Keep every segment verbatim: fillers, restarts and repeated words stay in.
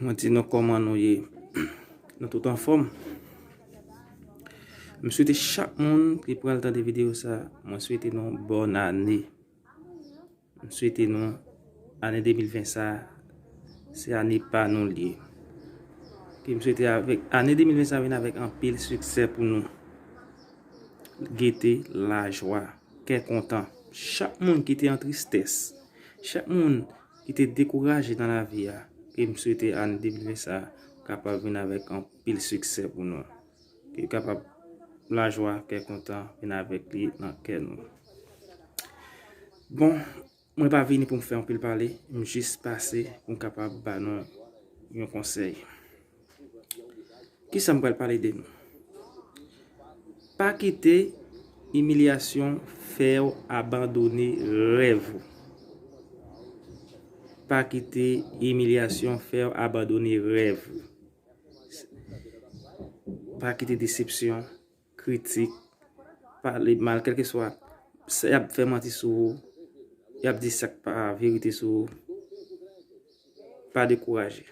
Mwen di nou kòman nou ye. Nou tout anfòm. M swete chak moun ki pral tande videyo sa, mwen swete nou bòn ane. M swete nou ane de mil ven sa, se ane pa nou l ye. Ke m swete avèk ane de mil ven sa vin avèk anpil siksè pou nou. Gete, lajwa, kè kontan. Chak moun ki te an tristès, chak moun ki te dekouraje nan lavi a, ke m swete ane de mil ven sa kapab vin avèk anpil siksè pou nou. Ke kapab lajwa, kè kontan vin avèk li nan kè nou. Bon, mwen pa vini pou m fè anpil pale, m jis pase pou m kapab ba nou yon konsèy. Kisa m pral pale de nou? Pa kite imilyasyon fè w abandone rèv ou. Pa kite imilyasyon fè w abandone rèv ou. Pa kite desepsyon, kritik, pale mal, kèlkeswa, sa y ap fè manti sou ou, y ap di sa k pa verite sou ou. Pa dekouraje.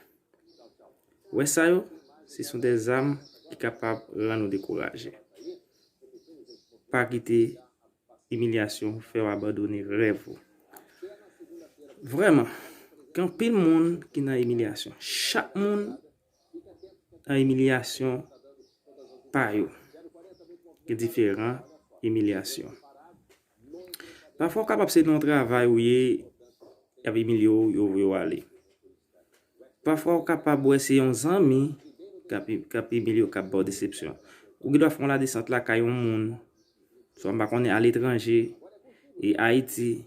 Wè sa yo, se son de zam ki kapab rann ou dekouraje. Pa kite imilyasyon fè w abandone rèv ou. Vrèman, gen anpil moun ki nan imilyasyon. Chak moun nan imilyasyon pa yo. Gen diferan imilyasyon. Pafwa w kapab se nan yon travay ou ye, y ap imilye w, yo voye w ale. Pafwa w kapab wè se yon zanmi k ap, k ap imilye w, k ap ba w desepsyon. Ou gen dwa fè yon ladesant lakay yon moun, swa m pa konnen aletranje, e Ayiti,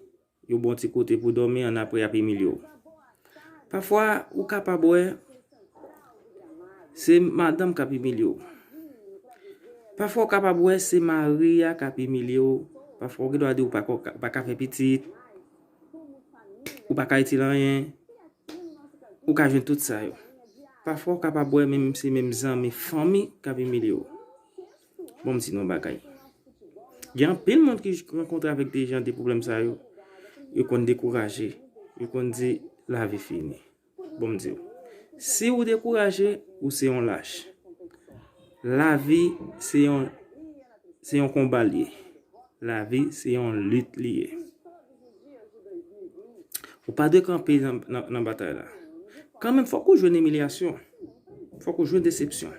yo ba w ti kote pou dòmi, annapre y ap imilye w. Pafwa, ou kapab wè se madanm k ap imilye w. Pafwa, ou kapab wè se mari a k ap imilye w. Pafwa, ou gen dwa di ou pa ko-, pa ka fè pitit, ou pa ka itil anyen. Ou ka jwenn tout sa yo. Pafwa, ou kapab wè menm se menm zanmi, fanmi k ap imilye w. Bon, m di nou yon bagay. Gen anpil moun ki rankontre avèk de jan de pwoblèm sa yo, yo konn dekouraje, yo konn di lavi fini. Bon, m di w, si ou dekouraje, ou se yon lach. Lavi se yon, se yon konba l ye. Lavi se yon lit li ye. Ou pa dwe kanpe nan, nan, nan batay la. Kanmenm, fòk ou jwenn imilyasyon. Fòk ou jwenn desepsyon.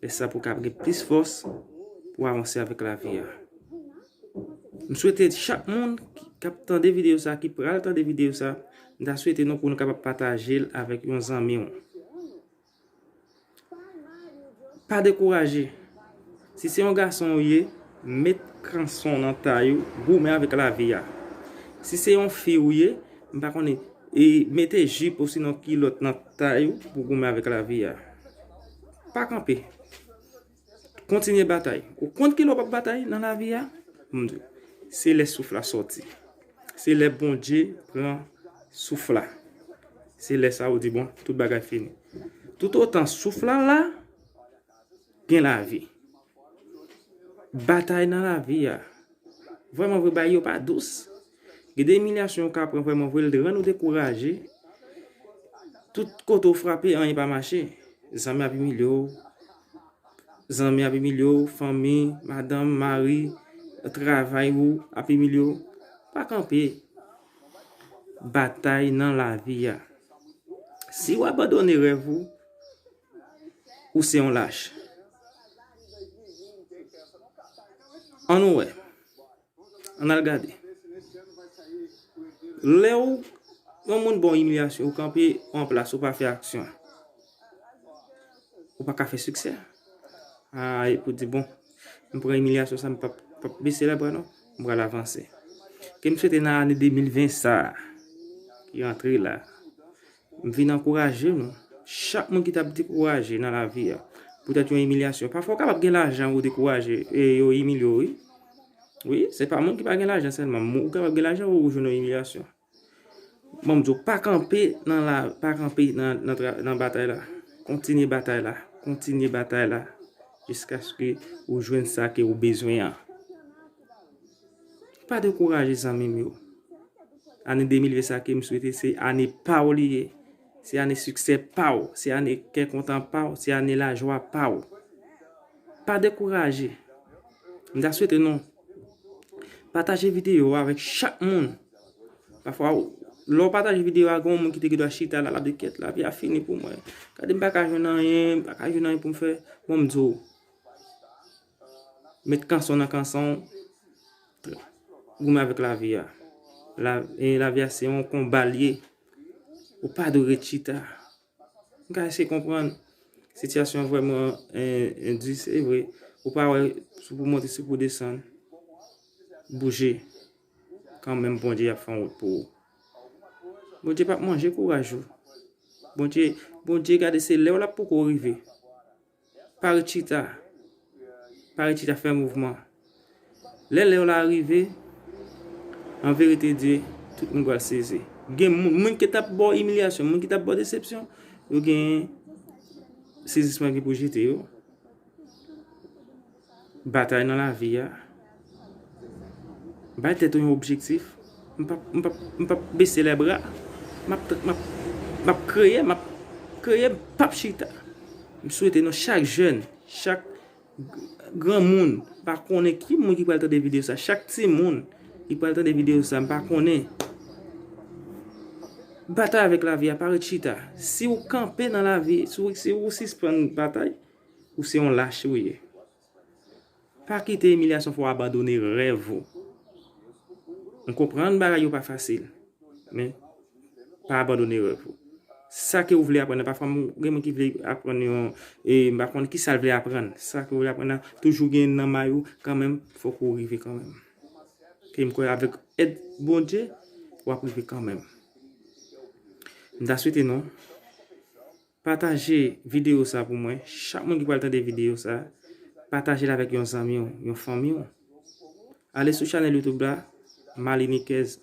Lè sa pou w ka gen plis fòs pou w avanse avèk lavi a. M swete chak moun ki, k ap tande videyo sa, ki pral tande videyo sa, m ta swete nou pou nou kapab pataje l avèk yon zanmi w. Pa dekouraje. Si se yon gason ou ye, met kanson nan tay ou, goumen avèk lavi a. Si se yon fi ou ye, m pa konnen, e mete jip osinon kilòt nan tay ou pou goumen avèk lavi a. Pa kanpe. Kontinye batay. Ou konn kilè w p ap batay nan lavi a? M di w, se lè souf la sòti. Se lè Bondye pran souf la. Se lè sa ou di, bon, tout bagay fini. Toutotan souf la la, gen lavi. Batay nan lavi a. Vrèman vre, bagay yo pa dous. Gen de imilyasyon ou ka pran vrèman vre, l rann ou dekouraje. Tout kote ou frape, anyen pa mache. Zanmi ap imilye w. Zanmi ap imilye w, fanmi, madanm, mari, travay ou ap imilye w. Pa kanpe. Batay nan lavi a. Si w abandone rèv ou, ou se yon lach. Ann nou wè. Ann al gade. Lè w, yon moun ba w imilyasyon, ou kanpe an plas, ou pa fè aksyon. Ou pa ka fè siksè. A, epi w di, bon, m pran imilyasyon sa, m p ap, p ap bese labra non. M pral avanse. Ke m swete nan ane de mil ven sa a, ki antre la, m vin ankouraje nou. Chak moun ki t ap dekouraje nan lavi a, poutèt yon imilyasyon. Pafwa, w kapab gen lajan, ou dekouraje, e yo imilye w, wi. Wi, se pa moun ki pa gen lajan sèlman. Moun, ou kapab gen lajan, ou jwenn yon imilyasyon. Bon, m di w, pa kanpe nan la, pa kanpe nan, nan tra-, nan batay la. Kontinye batay la. Kontinye batay la. Jiskaske ou jwenn sa ke ou bezwen an. Pa dekouraje, zanmi m yo. Ane de mil ven sa ke m swete se ane pa w li ye. Se ane siksè pa w, se ane kè kontan pa w, se ane lajwa pa w. Pa dekouraje. M ta swete nou pataje videyo a avèk chak moun. Pafwa, lè w pataje videyo a, gen yon moun ki te gen dwa chita la, l ap di, "Kèt, lavi a fini pou mwen. Gade, m pa ka jwenn anyen, m pa ka jwenn anyen pou m fè." Bon, m di w, met kanson nan kanson w, goumen avèk lavi a. La, e lavi a se yon konba l ye. Ou pa dwe ret chita. M ka eseye konprann sitiyasyon an vrèman, eh, eh, di, se vre. Ou pa wè si w pou monte, si w pou desann. Bouje. Kanmenm, Bondye ap fè yon wout pou ou. Bondye p ap manje kouraj ou. Bondye, Bondye gade se lè w l ap poko rive. Pa ret chita. Pa ret chita, fè mouvman. Lè lè w la rive, an verite Dye, tout moun pral sezi. Gen moun, moun ki t ap ba w imilyasyon, moun ki t ap ba w desepsyon, yo gen sezisman ki pou jete yo. Batay nan lavi a. Bay tèt ou yon objektif. M p ap, m p ap, m p ap bese lè bra. M ap, m ap, m ap kreye, m ap kreye, m p ap chita. M swete nou chak jèn, chak granmoun, m pa konnen ki moun ki pral tande videyo sa, chak timoun ki pral tande videyo sa, m pa konnen. Batay avèk lavi a, pa ret chita. Si w kanpe nan lavi, si w, si w sispann batay, ou se yon lach ou ye. Pa kite imilyasyon fè w abandone rèv ou. M konprann bagay yo pa fasil, men pa abandone rèv ou. Sa ke ou vle aprann nan, pafwa m gen moun ki vle aprann yon, e m pa konn ki sa l vle aprann. Sa ke ou vle aprann nan, toujou gen nan may ou, kanmenm, fòk ou rive kanmenm. Ke m kwè avèk èd Bondye, w ap rive kanmenm. M ta swete nou pataje videyo sa pou mwen. Chak moun ki pral tande videyo sa, pataje l avèk yon zanmi w, yon fanmi w. Ale sou chanèl YouTube la, Maly Niquez,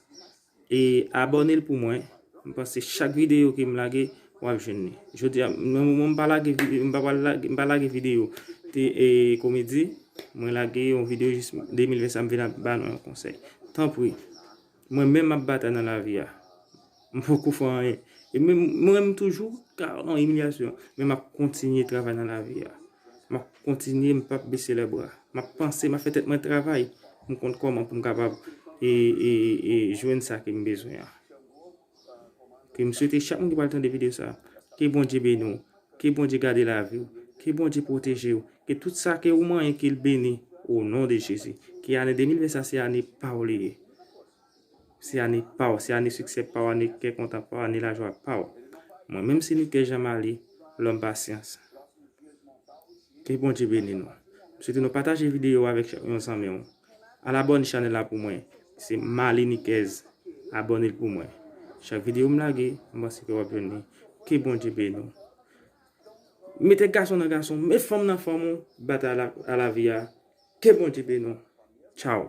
e abòne l pou mwen. M panse chak videyo ke m lage, w ap jwenn li. Jodi a, nan moman m pa lage vi-, m pa pral lage, m pa lage videyo te, e, komedi, mwen lage yon videyo jis de mil ven sa, m vin ap ba nou yon konsèy. Tanpri, mwen menm m ap batay nan lavi a. M poko fè anyen. E menm, mwen menm toujou ka nan imilyasyon, men m ap kontinye travay nan lavi a. M ap kontinye, m p ap bese lè bra. M ap panse, m ap fè tèt mwen travay pou m konn kòman pou m kapab e, e, e jwenn sa ke m bezwen an. Ke m swete chak moun ki pral tande videyo sa, ke Bondye beni w, ke Bondye gade lavi w, ke Bondye pwoteje w, ke tout sa ke ou manyen ke l beni, o non de Jezi. Ke ane de mil ven sa se ane pa w li ye. Se ane pa w, se ane siksè pa w, ane kè kontan pa w, ane lajwa pa w. Mwen menm se Niquez Jean Maly, lòm pasyans. Ke Bondye beni nou. M swete nou pataje videyo a avèk yon zanmi w. Al abòne chanèl la pou mwen. Se Maly Niquez. Abòne l pou mwen. Chak videyo m lage, m panse ke w ap jwenn li. Ke Bondye beni w. Mete gason nan gason, met fanm nan fanm ou, batay a la, a lavi a. Ke Bondye beni w. Tchaw.